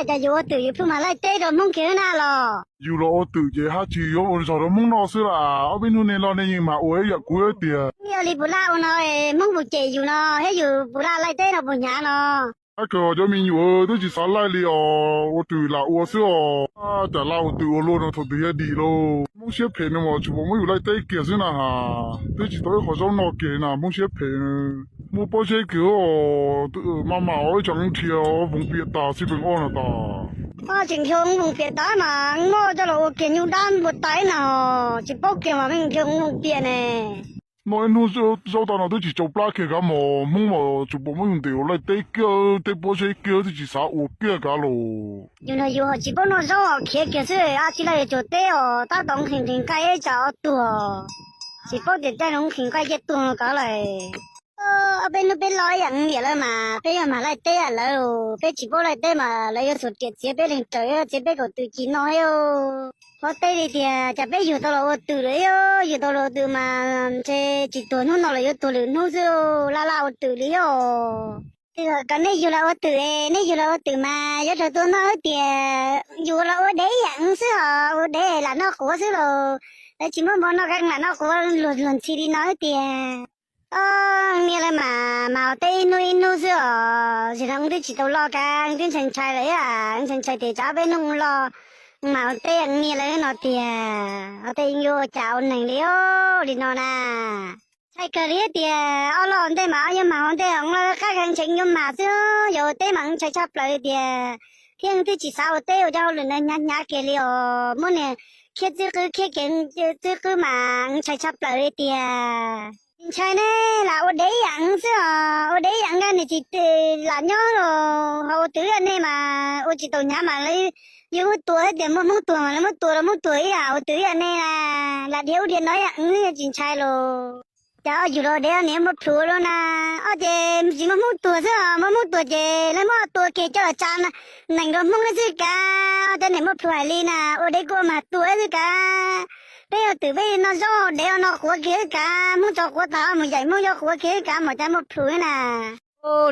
Cas yus ua twm yus pheej mag laij teb rau Hmoob kiag na los? Yus los ua twm ces haj tsis yuav ua zog rau Hmoob noj xwb las. Ob peb hnub nej los nej yeej mag ua ib yam kuv tiag. Yog li puas laj ua no, Hmoob puas cem yus no thiab yus puas laj laij teb no puas hnyav no? Ab, kawg cov me nyuam twb tsis xav laij li os, ua twm lam ua xwb os. Cas laj ua twm ua luaj no thaum twg thiaj dim lauj. Hmoob siab phem no mas tsuas pom muab yus laij teb kiag xwb na has. Twb tsis tau ib qho zaub noj kiag na, Hmoob siab phem. Muaj pob zeb kiag os, maj mam ib tsam nrhiav voos piam tas xij peem ob no tas. Tseem nrhiav voos piam tas mas muab coj los ua kiag nyuj dab npua tais na, tsis paub kiag mas nrhiav voos piam ne. Noj ib hnub zaub tag no twb tsis tsau plab kiag kav mog, Hmoob mas tsuas pom muab yus ntes ua laij teb kiag, teb pob zeb kiag twb tsis xav ua kiag kav los. Yus nrog yus ho tsis paub noj zaub khiav kiag xwb, ab tsi laj yuav cuag teb os, tab tom nqhis nqhis nqaij ib tsam ob tuag, tsis paub tias caij no nqhis nqaij caij tuag no kav lawm. Ob peb hnub peb loj ib yam niam lawv mas peb yuav mag laij teb lawv, peb tsis paub laij teb mas lawv yuav xuas riam txiav peb leeg raws, txiav peb kaum twm ci no thiab. Qhov teb li tias cas peb yug tau los ua twm lawm, yug tau los ua twm mas ntshe tsis tuag hnub no los yuav tuag lwm hnub xwb, laj laj ua twm li os. Kom nej yug los ua twm, nej yug los ua twm mas yuav raug tua noj xwb tiag, yus los ua dev ib yam xwb os, ua dev lam noj quav xwb los lawv tsis muab npua noj, lam noj quav luag luag ntxhi li no xwb tiag. Niam lawv mas mag ua teb ib hnub ib hnub xwb os, zim no wb twb tsis tau loj kav, wb twb ntshai ntshai lawm thiab, ntshai ntshai tias tsam ob peb hnub loj mag ua teb niam lawv no tiag, ua teb yuav ua cas ua neeg li os li no na. Ntshai kawg li tias ob loj ntej mas ob yuav mag ua ntej, lawv qab kawg ntshe yuav mag xwb, yog ua teb mas wb ntshai tshaj plaws li tias, thiab wb twb tsis xav ua teb ua cov hauj lwm ntawd hnyav hnyav kiag li os, muab niag khiab txwb qwb khiab kiag txwb qwb mas wb ntshai tshaj plaws li tias. Ntshai ne, lam ua dev ib yam xwb os, ua dev ib yam nkaj niag tsis lam nyob los ho ua twm ib yam nej mas ua tsis tau hnyav mas lawv yuav muab tua thiab tias muaj Hmoob tuag mas lawv muab tua los muab tuag ib yam, ua twm ib yam nej na, lam dhia ub dhia no ib yam tsis ntshai los. Cas ob yug los dev niam muab plhws ua luaj na, ob ces tsis muaj Hmoob tuag xwb os, muaj Hmoob tuag ces lawv muab tua kiag coj los tsa nees rau Hmoob xwb kav, ob cov niam muab plhws hais li na, ua dev kuj ua mag tua xwb kav. Peb ua twm peb noj zaub dev no quav kiag xwb kav, Hmoob tso quav tas mus yaim Hmoob cov quav kiag xwb kav mas cas muab plhws na.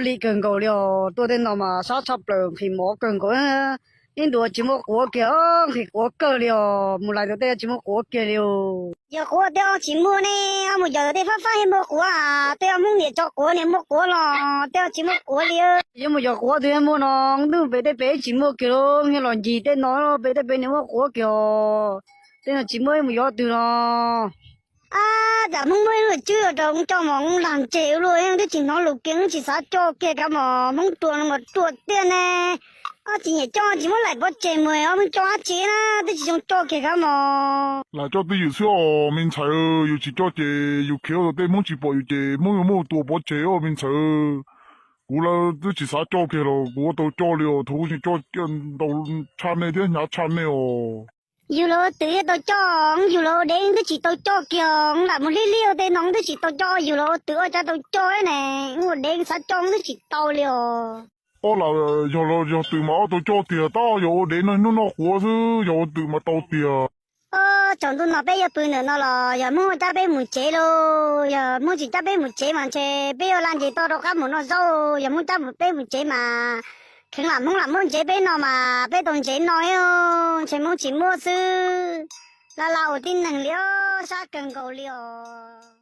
Lim kawg nkaus li os, tuaj tej no mas sab tshaj plaws nqhis mov kawg nkaus. Ib ntus tsis muaj quav kiag, nqhis quav kawg li os, mus lais tus tej tsis muaj quav kiag li os. Yog quav tej ob tsis muaj ne, ob mus yos tus tej fab fab thiaj muaj quav, tej ob Hmoob niam tso quav niam muaj quav los tej ob tsis muaj quav li. Yuav mus yos quav twg thiaj muaj no, twb pem tej pem tsis muaj kiag li, thiaj los ncig tej no pem tej pem niam muaj quav kiag os. Tej no tsis muaj mus yos twg no. Ab, cas Hmoob muab ib lub tswb rau coj mos lag ntseg ua luaj, twb tsis hnov lus kiag, tsis xav coj kiag kav mos, Hmoob ruam no mas ruam tiag ne. Ob tsis nyiam coj tsis muab laim pov tseg mus, ob Hmoob coj dab tsi na, twb tsis zoo coj kiag kav mos. Lam coj twj ywm xwb os me ntxhais, yus tsis coj ces yus khiav ua tej Hmoob tsis pom yus ces Hmoob yuav muab tua pov tseg os me ntxhais. Kuv lawv twb tsis xav coj kiag los kuv ua tau coj li os, thaum kuv tseem coj ntau tshaj nej thiab hnyav tshaj nej os. Yug los ua twm thiaj tau coj, yug los ua dev twb tsis tau coj kiag, lam mus hlib hlib ua tej no twb tsis tau coj, yug los ua twm ua cas tau coj ne, ua dev xav coj twb tsis tau li os. Ob lam yog los yog twm mas ob tau coj tiag, tab yog ua dev no hnub noj quav xwb, yog ua twm mas tau tiag. Ob, tsaus ntuj no peb yuav pw ntawm no los yog Hmoob cab peb mus tsev lauj, yog Hmoob tsis cab peb mus tsev mas ntshe peb yuav laj nce toj rov qab mus noj zaub, yog Hmoob cab peb mus tsev mas kheev lam Hmoob lam muab ntsev peb no mas peb tau ntsev no, ntshe Hmoob tsis muab xwb. Laj laj ua tib neeg li os, sab kawg nkaus li os.